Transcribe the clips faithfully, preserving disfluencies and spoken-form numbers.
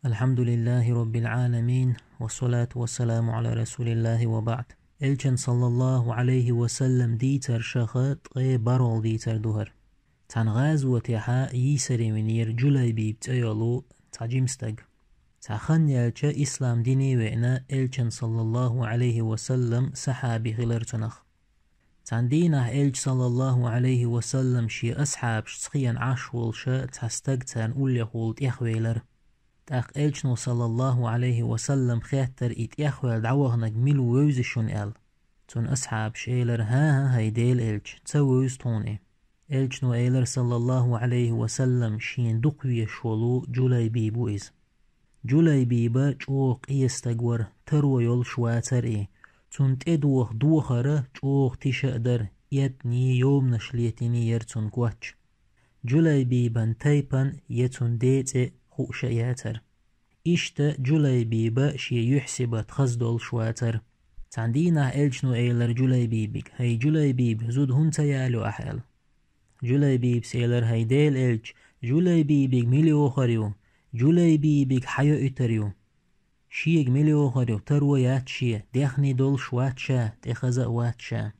الحمد لله رب العالمين، والصلاة والسلام على رسول الله وبعد. Элчан, саллаллаху Ӏалайхи ва саллам, дийцар шаха ткъе бархӀалгӀа дийцар ду хӀара. Цхьан гӀазотехьа йийсаре винера Джулайбиб цӀе йолу цхьа жима стаг. Цхьа хан яьлча, ислам дине веана, Элчан, саллаллаху Ӏалайхи ва саллам, сахьаби хилар цунах. Цхьан дийнахь Элча, саллаллаху Ӏалайхи ва саллам, шен асхьабашца хиъна Ӏаш волуша, цхьа стаг царна уллехула тӀехвелира. ТӀаккха Элчано, саллаллаху Ӏалайхи ва саллам, хеттара и тӀехваьлла дӀаваханарг мила ву вевза шуна аьлла. Цуьнан асхьабаша элира: «ХӀан-хӀа, хӀай Делан Элча, ца вевза тхуна и». Элчано элира, саллаллаху Ӏалайхи ва саллам: «Шена дукха везаш волу Джулайбиб ву иза». Джулайбиба чӀогӀа къен стаг вара, таро йолуш вацара и. Цунна тӀедоха дохар чӀогӀа тиша а дара, эттиний, йоманаш летиний яра цунна коч. Джулайбибан тайпан я цунна ден цӀе хууш а яцара. Иштта Джулайбиба шен юьхь-сибат хаза долуш вацара. Цхьан дийнахь Элчано элира Джулайбибига: «ХӀай Джулайбиб, зуда хӀунда ца ялайо ахь?» – аьлла. Джулайбибас элира: «ХӀай Делан Элча, Джулайбибига мила йохар ю? Джулайбибига хьан йоуьйтур ю? Шега мила йохар ю? Таро яц шен, даьхни долуш вац ша, тӀе хаза а вац ша».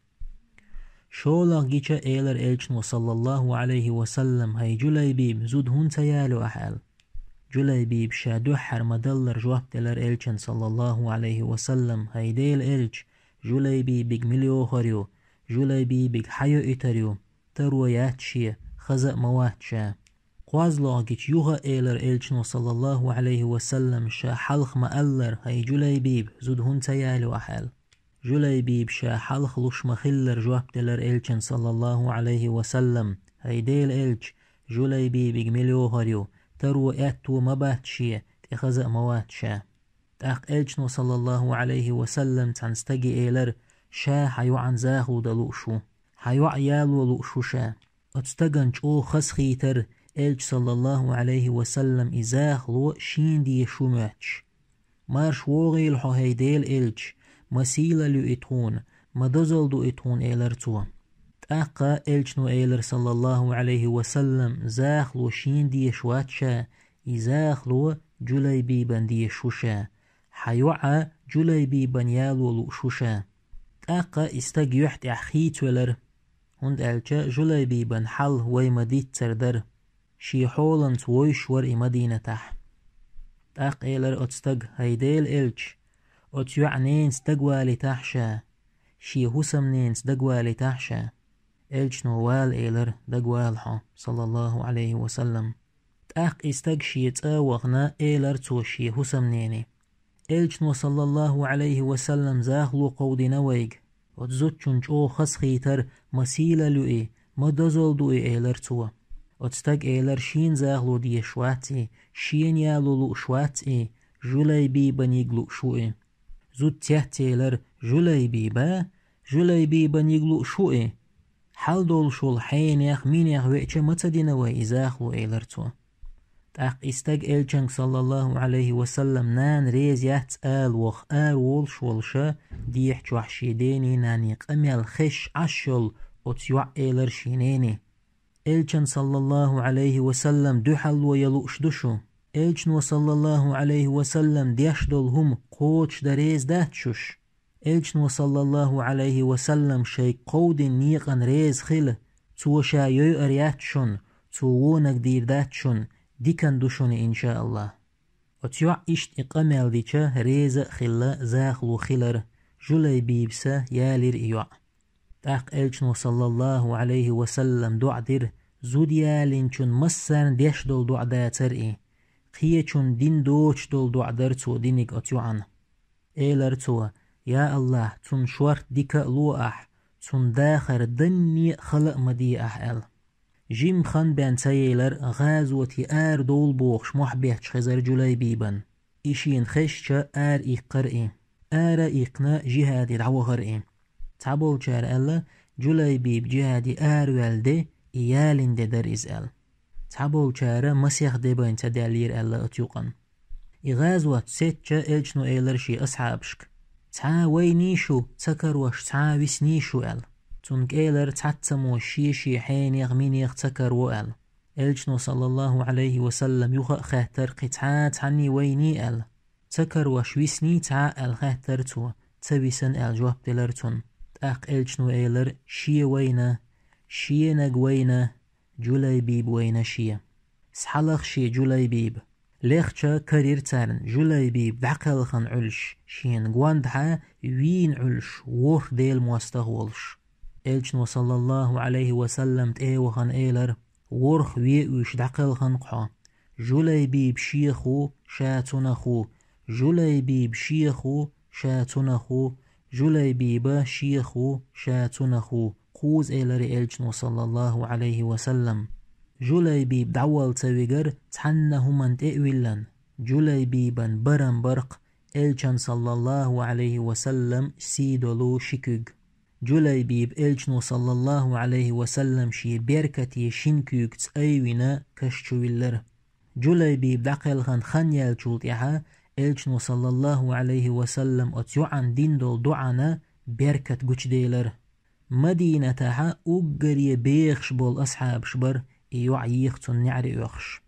ШолгӀа гича элира Элчано, саллаллаху Ӏалайхи ва саллам: «ХӀай Джулайбиб, зуда хӀунда ца ялайо ахь?» – аьлла. Джулайбиба ша дуьххьара ма-даллара жоп делира Элчан, саллаллаху Ӏалайхи ва саллам: «ХӀай Делан Элча, Джулайбибига мила йохар ю? Джулайбибига хьан йоуьйтур ю? Таро яц шен, хаза а ма вац ша». КхозлагӀа гича юха а элира Элчано, саллаллаху Ӏалайхи ва саллам, ша хьалха ма-аллара: «ХӀай Джулайбиб, зуда хӀунда ца ялайо ахь?» – аьлла. Джулайбиба ша хьалха луш ма-хиллара жоп делира Элчан, саллаллаху Ӏалайхи ва саллам: «ХӀай Делан Элча, Джулайбибига мила йохар ю? Таро аьтто ма бац шен, тӀе хаза а ма вац ша». ТӀаккха Элчано, саллаллаху Ӏалайхи ва саллам, цхьана стаге элира: «Ша хьан йоӀана захало дан лууш ву. Хьан йоӀ яло лууш ву ша». Оцу стагана чӀогӀа хазахийтира Элча, саллаллаху Ӏалайхи ва саллам, и захало шена дезаш ву моьттуш. «Марша вогӀийла хьо, хӀай Делан Элча, ма сийлалла ю и тхуна, ма дозалла ду и тхуна», – элира цо. ТӀаккха Элчано элира, саллаллаху Ӏалайхи ва саллам: «Захало шена дезаш вац ша, и захало Джулайбибан дезаш ву ша. Хьан йоӀ Джулайбибан яло лууш ву ша». ТӀаккха и стаг юьхь тӀехь хийцавелира, хӀунда аьлча Джулайбибан хьал вай ма-дийццара дара. Шен хьоланца вовзаш вара и Мадинатахь. ТӀаккха элира оцу стага: «ХӀай Делан Элча, оцу йоӀан ненаца дагавалийтахьа ша, шен хӀусамненаца дагавалийтахьа ша». Элчано: «Вала», – элира, – «дагавала хьо», саллаллаху Ӏалайхи ва саллам. ТӀаккха и стаг шен цӀа а вахана, элира цо шен хӀусамнене. Элчано, саллаллаху Ӏалайхи ва саллам, захало кховдийна вайга. Оцу зудчунна чӀогӀа хазахийтира: «Ма сийлалла ю и, ма дозалла ду и», – элира цо. Оцу стага элира: «Шена захало дезаш вац и, шена яло лууш вац и, Джулайбибан йига лууш ву и». Зуда цецъелира: «Джулайбиба? Джулайбибан йига лууш ву и? Хьал долуш волу хьенех, минех веача ма ца дина вай и захало», – элира цо. ТӀаккха и стаг Элчанга, саллаллаху Ӏалайхи ва саллам, нана реза яц ала ваха араволуш волуша, дехьа чохь шен дений, нанний къамел хезаш Ӏаш йолу оцу йоӀа элира шен нене: «Элчан, саллаллаху Ӏалайхи ва саллам, дуьхьало ян лууш ду шу? Элчано, саллаллаху Ӏалайхи ва саллам, деш долу хӀума кхочушдан реза дац шуш?» Элчано, саллаллаху Ӏалайхи ва саллам, шайга кховдина некъан реза хила, цо ша йойур яц шуна, цо вониг дийр дац шуна, диканиг ду шуна, иншааллахӀ. Оцу йоӀа иштта и къамел дича, реза а хилла, захало хилира, Джулайбибас ялира и йоӀ. ТӀаккха Элчано, саллаллаху Ӏалайхи ва саллам, доӀа дира, зуда ялийначун массарна деш долу доӀа дацара и. Кхечунна дина доцуш долу доӀа дара цо диниг оцу йоӀана. Элира цо: «Я АллахӀ, цунна шорта дика а ло ахь, цунна дахар данне а, хала а ма де ахь», – аьлла. Жимма хан бен ца елира, гӀазоте арадовла бохуш мохь бетташ хезара Джулайбибан. И шена хезча, ара иккхара и. Ара а иккхина, жихӀаде дӀавахара и. Цхьаболчара аьлла, Джулайбиб жихӀаде араваьлла де, и ялийна де дара иза аьлла. Цхьаболчара масех де бен ца даьллера аьлла оцу юкъана. И гӀазот сецча, Элчано элира шен асхьабашка: «Цхьа а вайний шу, ца карош цхьа а висний шу?» – аьлла. Цунна кӀелара цхьаццамо шен-шен хьенех, минех ца караво аьлла. Элчано, саллаллаху Ӏалайхи ва саллам, юха а хаьттар кхин цхьа а цхьанний вайний аьлла. Ца карош висний цхьа а аьлла хаьттар цо, ца висна аьлла жоп делар цунна. ТӀаккха Элчано элар: «Шен вайна, шенаг вайна, Джулайбиб вайна шен». Схьалаха шен Джулайбиб. Лехча карира царна, Джулайбиб дӀакхелхина Ӏуьллуш, шена гондахьа вийна Ӏуьллуш, ворхӀ Делан мостагӀа волуш. Элчано, саллаллаху Ӏалайхи ва саллам, тӀе а вахана элар: «ВорхӀ вен уьш дӀакхелхина-кх хьо. Джулайбиб шех ву, ша цунах ву, Джулайбиб шех ву, ша цунах ву, Джулайбиба шех ву, ша цунах ву», — кхузза элар Элчано, саллаллаху Ӏалайхи ва саллам. Джулайбиб дӀавала ца вигар цхьанна хӀуманна тӀе а виллина, Джулайбибан барам бар-кх Элчан, саллаллаху Ӏалайхи ва саллам, сий долу ши куьг. Джулайбиб Элчано, саллаллаху Ӏалайхи ва саллам, шен беркате шина куьйгаца айвина каш чу виллар. Джулайбиб дӀакхелхина хан яьллачул тӀаьхьа Элчано, саллаллаху Ӏалайхи ва саллам, оцу йоӀана дина долу доӀана беркат гучуделар. Мадинатахьа уггаре бехаш болу асхьабаш бара и йоӀ йийха цунна неӀаре оьхуш.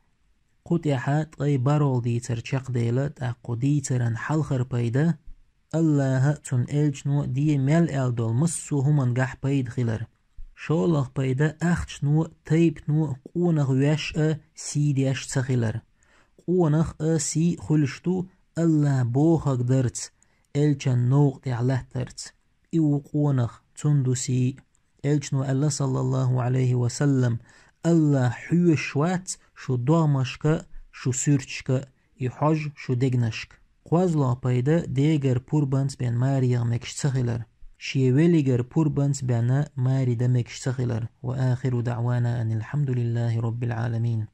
Кху тӀаьхьа ткъе бархӀалгӀа дийцар чекхдела, тӀаккха кху дийцаран хьалхара пайда: Аллаха а, цуьнан Элчано а де мел аьлла долу массо а хӀуманна гахь пайда хилар. ШолгӀа пайда: ахчано а, тайпано а къонах веш а, сий деш ца хилар. Къонах а, сий а хуьлуш ду Аллаха бохург дарца, Элчан новкъа тӀехь латтарца. И ву къонах, цунна ду сий. Элчано аьлла, саллаллаху Ӏалайхи ва саллам: «Аллах хьоьшуш вац шу догӀмашка а, шу суьрташка а, и хьожа шу дегнашка». КхозлагӀа пайда: дегара пурбанца бен маре яха мегаш ца хилар. Шен велигара пурбанца бен маре дан мегаш ца хилар. Ва ахиру даӀвана анил хьамдулиллахи роббил Ӏаламин.